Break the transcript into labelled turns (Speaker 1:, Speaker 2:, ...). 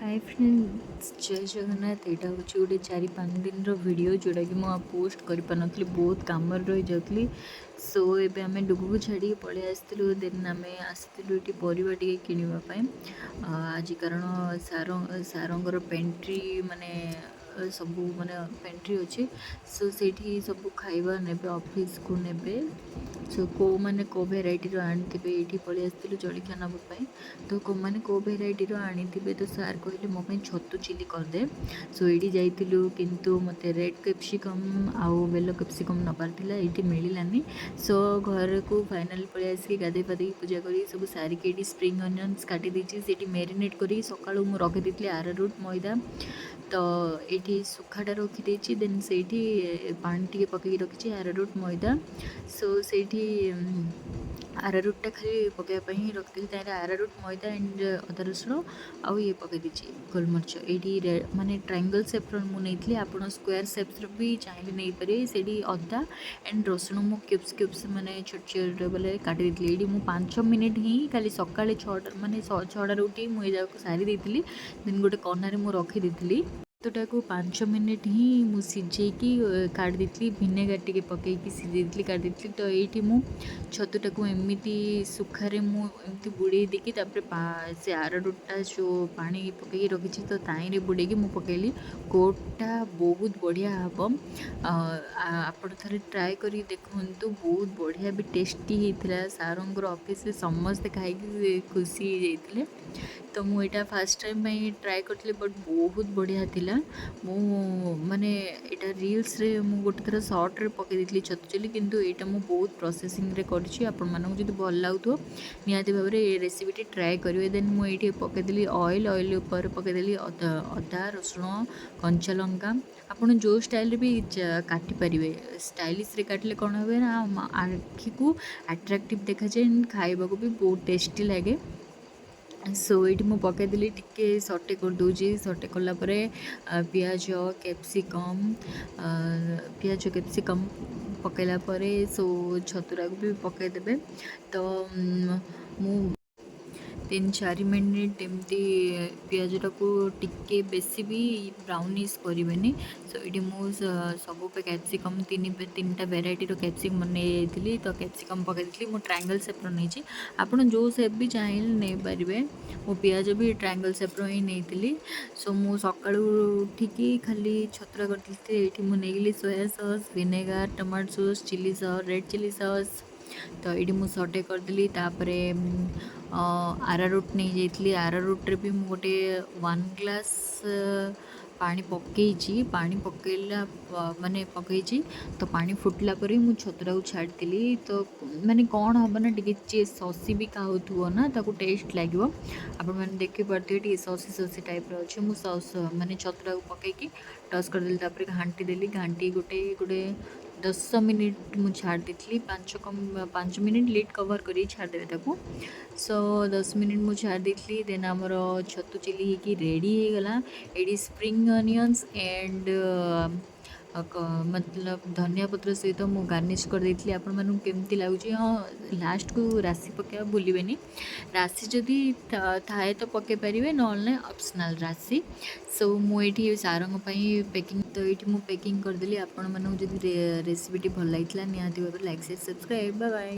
Speaker 1: ହାଏ friends, ଜୟ ଜଗନ୍ନାଥ। ଏଇଟା ହେଉଛି ଗୋଟେ 4-5 ଦିନର ଭିଡ଼ିଓ, ଯେଉଁଟାକି ମୁଁ ଆଉ ପୋଷ୍ଟ କରିପାରିନଥିଲି, ବହୁତ କାମରେ ରହିଯାଉଥିଲି। ସୋ ଏବେ ଆମେ ଡୁଗୁକୁ ଛାଡ଼ିକି ପଳେଇ ଆସିଥିଲୁ। ଦେନ୍ ଆମେ ଆସିଥିଲୁ ଏଠି ପରିବା ଟିକେ କିଣିବା ପାଇଁ ଆଜି, କାରଣ ସାରଙ୍କର ପେଣ୍ଟ୍ରି ମାନେ ସବୁ ମାନେ ପେଣ୍ଟ୍ରି ଅଛି। ସୋ ସେଇଠି ସବୁ ଖାଇବା ନେବେ, ଅଫିସକୁ ନେବେ। ସୋ କେଉଁମାନେ କେଉଁ ଭେରାଇଟିର ଆଣିଥିବେ। ଏଇଠି ପଳେଇ ଆସିଥିଲୁ ଜଳଖିଆ ନେବା ପାଇଁ। ତ କେଉଁମାନେ କେଉଁ ଭେରାଇଟିର ଆଣିଥିବେ। ତ ସାର୍ କହିଲେ, ମୋ ପାଇଁ ଛତୁ ଚିଲି କରିଦେ। ସୋ ଏଇଠି ଯାଇଥିଲୁ, କିନ୍ତୁ ମୋତେ ରେଡ଼୍ କ୍ୟାପ୍ସିକମ୍ ଆଉ ୟେଲୋ କ୍ୟାପ୍ସିକମ୍ ନେବାର ଥିଲା, ଏଇଠି ମିଳିଲାନି। ସୋ ଘରକୁ ଫାଇନାଲି ପଳେଇ ଆସିକି ଗାଧେଇ ପାଧେଇକି ପୂଜା କରିକି ସବୁ ସାରିକି ଏଇଠି ସ୍ପ୍ରିଙ୍ଗ ଅନିଅନ୍ସ କାଟି ଦେଇଛି। ସେଇଠି ମ୍ୟାରିନେଟ୍ କରିକି ସକାଳୁ ମୁଁ ରଖିଦେଇଥିଲି ଆରାରୁଟ୍ ମଇଦା। ତ ଏଇଠି ଶୁଖାଟା ରଖିଦେଇଛି। ଦେନ୍ ସେଇଠି ପାଣି ଟିକେ ପକେଇକି ରଖିଛି ଆରାରୁଟ୍ ମଇଦା। ସୋ ସେଇଠି ଆରାରୁଟ୍ଟା ଖାଲି ପକାଇବା ପାଇଁ ହିଁ ରଖିଥିଲି। ତାହିଁରେ ଆରାରୁଟ୍ ମଇଦା ଆଣ୍ଡ ଅଦା ରସୁଣ ଆଉ ଇଏ ପକାଇ ଦେଇଛି ଗୋଲମରିଚ। ଏଇଠି ମାନେ ଟ୍ରାଇଙ୍ଗଲ୍ ସେପ୍ର ମୁଁ ନେଇଥିଲି, ଆପଣ ସ୍କୋୟାର ସେପ୍ସର ବି ଚାହିଁଲେ ନେଇପାରିବେ। ସେଇଠି ଅଦା ଆଣ୍ଡ ରସୁଣ ମୁଁ କ୍ୟୁବ୍ସ କ୍ୟୁବ୍ସ ମାନେ ଛୋଟ ଛୋଟ ବୋଲେ କାଟି ଦେଇଥିଲି। ଏଇଠି ମୁଁ 5 ମିନିଟ୍ ହିଁ ଖାଲି ସକାଳେ 6ଟା ମାନେ 6ଟାରୁ ଉଠି ମୁଁ ଏ ଯାକୁ ସାରି ଦେଇଥିଲି। ଦେନ୍ ଗୋଟେ କନାରେ ମୁଁ ରଖିଦେଇଥିଲି। ଭାତଟାକୁ 5 ମିନିଟ୍ ହିଁ ମୁଁ ସିଝେଇକି କାଢ଼ି ଦେଇଥିଲି। ଭିନେଗାର ଟିକେ ପକାଇକି ସିଝେଇ ଦେଇଥିଲି, କାଢ଼ି ଦେଇଥିଲି। ତ ଏଇଠି ମୁଁ ଛତୁଟାକୁ ଏମିତି ଶୁଖାରେ ମୁଁ ଏମିତି ବୁଡ଼େଇ ଦେଇକି, ତାପରେ ସେ ଆରାରୁଟ୍ଟା ଯେଉଁ ପାଣି ପକାଇକି ରଖିଛି, ତ ତାହିଁରେ ବୁଡ଼େଇକି ମୁଁ ପକାଇଲି। କୋଟ୍ଟା ବହୁତ ବଢ଼ିଆ ହେବ, ଆପଣ ଥରେ ଟ୍ରାଏ କରିକି ଦେଖନ୍ତୁ। ବହୁତ ବଢ଼ିଆ ବି ଟେଷ୍ଟି ହେଇଥିଲା। ସାରଙ୍କର ଅଫିସରେ ସମସ୍ତେ ଖାଇକି ଖୁସି ହେଇଯାଇଥିଲେ। ତ ମୁଁ ଏଇଟା ଫାର୍ଷ୍ଟ ଟାଇମ୍ ପାଇଁ ଟ୍ରାଏ କରିଥିଲି, ବଟ୍ ବହୁତ ବଢ଼ିଆ ଥିଲା। ମୁଁ ମାନେ ଏଇଟା ରିଲ୍ସରେ ମୁଁ ଗୋଟେ ଥର ସର୍ଟରେ ପକାଇ ଦେଇଥିଲି ଛତୁ ଚିଲି, କିନ୍ତୁ ଏଇଟା ମୁଁ ବହୁତ ପ୍ରୋସେସିଂରେ କରିଛି। ଆପଣମାନଙ୍କୁ ଯଦି ଭଲ ଲାଗୁଥିବ, ନିହାତି ଭାବରେ ଏ ରେସିପିଟି ଟ୍ରାଏ କରିବେ। ଦେନ୍ ମୁଁ ଏଇଠି ପକାଇଦେଲି ଅଏଲ୍। ଅଏଲ୍ ଉପରେ ପକାଇଦେଲି ଅଦା, ଅଦା, ରସୁଣ, କଞ୍ଚା ଲଙ୍କା। ଆପଣ ଯେଉଁ ଷ୍ଟାଇଲ୍ରେ ବି କାଟିପାରିବେ। ଷ୍ଟାଇଲିଶରେ କାଟିଲେ କ'ଣ ହୁଏ ନା, ଆଖିକୁ ଆଟ୍ରାକ୍ଟିଭ୍ ଦେଖାଯାଏ, ଖାଇବାକୁ ବି ବହୁତ ଟେଷ୍ଟି ଲାଗେ। ସୋ ଏଇଠି ମୁଁ ପକାଇଦେଲି, ଟିକେ ସଟେ କରିଦେଉଛି। ସଟେ କଲା ପରେ ପିଆଜ, କ୍ୟାପ୍ସିକମ୍, ପିଆଜ, କ୍ୟାପ୍ସିକମ୍ ପକାଇଲା ପରେ ସୋ ଛତୁଟାକୁ ବି ପକାଇଦେବେ। ତ ମୁଁ 3-4 ମିନିଟ୍ ଏମିତି ପିଆଜଟାକୁ ଟିକେ ବେଶୀ ବି ବ୍ରାଉନିସ୍ କରିବେନି। ସୋ ଏଇଠି ମୁଁ ସବୁ କ୍ୟାପ୍ସିକମ୍, ତିନିଟା ଭେରାଇଟିର କ୍ୟାପ୍ସିକମ୍ ନେଇଯାଇଥିଲି। ତ କ୍ୟାପ୍ସିକମ୍ ପକାଇ ଦେଇଥିଲି। ମୁଁ ଟ୍ରାଙ୍ଗଲ୍ ସେପ୍ର ନେଇଛି, ଆପଣ ଯେଉଁ ସେପ୍ ବି ଚାହିଁଲେ ନେଇପାରିବେ। ମୁଁ ପିଆଜ ବି ଟ୍ରାଙ୍ଗଲ୍ ସେପ୍ର ହିଁ ନେଇଥିଲି। ସୋ ମୁଁ ସକାଳୁ ଉଠିକି ଖାଲି ଛତୁଟା କରିଥିଲି। ଏଇଠି ମୁଁ ନେଇଗଲି soya sauce, vinegar, tomato sauce, chilli sauce, red chilli sauce. ତ ଏଇଠି ମୁଁ ସଟେ କରିଦେଲି। ତାପରେ ଆରାରୁଟ୍ ନେଇଯାଇଥିଲି। ଆରାରୁଟ୍ରେ ବି ମୁଁ ଗୋଟେ 1 ଗ୍ଲାସ୍ ପାଣି ପକେଇଛି। ପାଣି ପକେଇଲା ମାନେ ପକେଇଛି, ତ ପାଣି ଫୁଟିଲା ପରେ ମୁଁ ଛତୁଟାକୁ ଛାଡ଼ିଥିଲି। ତ ମାନେ କ'ଣ ହେବ ନା, ଟିକେ ଯିଏ ସସି ବି ଖାଉଥିବ ନା, ତାକୁ ଟେଷ୍ଟ ଲାଗିବ। ଆପଣମାନେ ଦେଖିପାରୁଥିବେ, ଟିକେ ସସି ସସି ଟାଇପ୍ର ଅଛି। ମୁଁ ସସ୍ ମାନେ ଛତୁଟାକୁ ପକେଇକି ଟସ୍ କରିଦେଲି। ତାପରେ ଘାଣ୍ଟି ଦେଲି। ଘାଣ୍ଟି ଗୋଟେ ଗୋଟେ 10 ମିନିଟ୍ ମୁଁ ଛାଡ଼ି ଦେଇଥିଲି। କମ୍ 5 ମିନିଟ୍ ଲିଡ୍ କଭର୍ କରିକି ଛାଡ଼ିଦେବେ ତାକୁ। ସୋ 10 ମିନିଟ୍ ମୁଁ ଛାଡ଼ି ଦେଇଥିଲି। ଦେନ୍ ଆମର ଛତୁ ଚିଲି ହେଇକି ରେଡ଼ି ହେଇଗଲା। ଏଇଠି ସ୍ପ୍ରିଙ୍ଗ ଅନିଅନ୍ସ ଆଣ୍ଡ ମତଲବ ଧନିଆ ପତ୍ର ସହିତ ମୁଁ ଗାର୍ନିଶ୍ କରିଦେଇଥିଲି। ଆପଣମାନଙ୍କୁ କେମିତି ଲାଗୁଛି? ହଁ, ଲାଷ୍ଟକୁ ରାଶି ପକାଇବା ଭୁଲିବେନି। ରାଶି ଯଦି ଥାଏ ତ ପକାଇ ପାରିବେ, ନହେଲେ ନାହିଁ, ଅପସନାଲ୍ ରାଶି। ସୋ ମୁଁ ଏଇଠି ସାରଙ୍କ ପାଇଁ ପ୍ୟାକିଂ, ତ ଏଇଠି ମୁଁ ପ୍ୟାକିଂ କରିଦେଲି। ଆପଣମାନଙ୍କୁ ଯଦି ରେସିପିଟି ଭଲ ଲାଗିଥିଲା, ନିହାତି ଭାବରେ like, share, subscribe. Bye bye.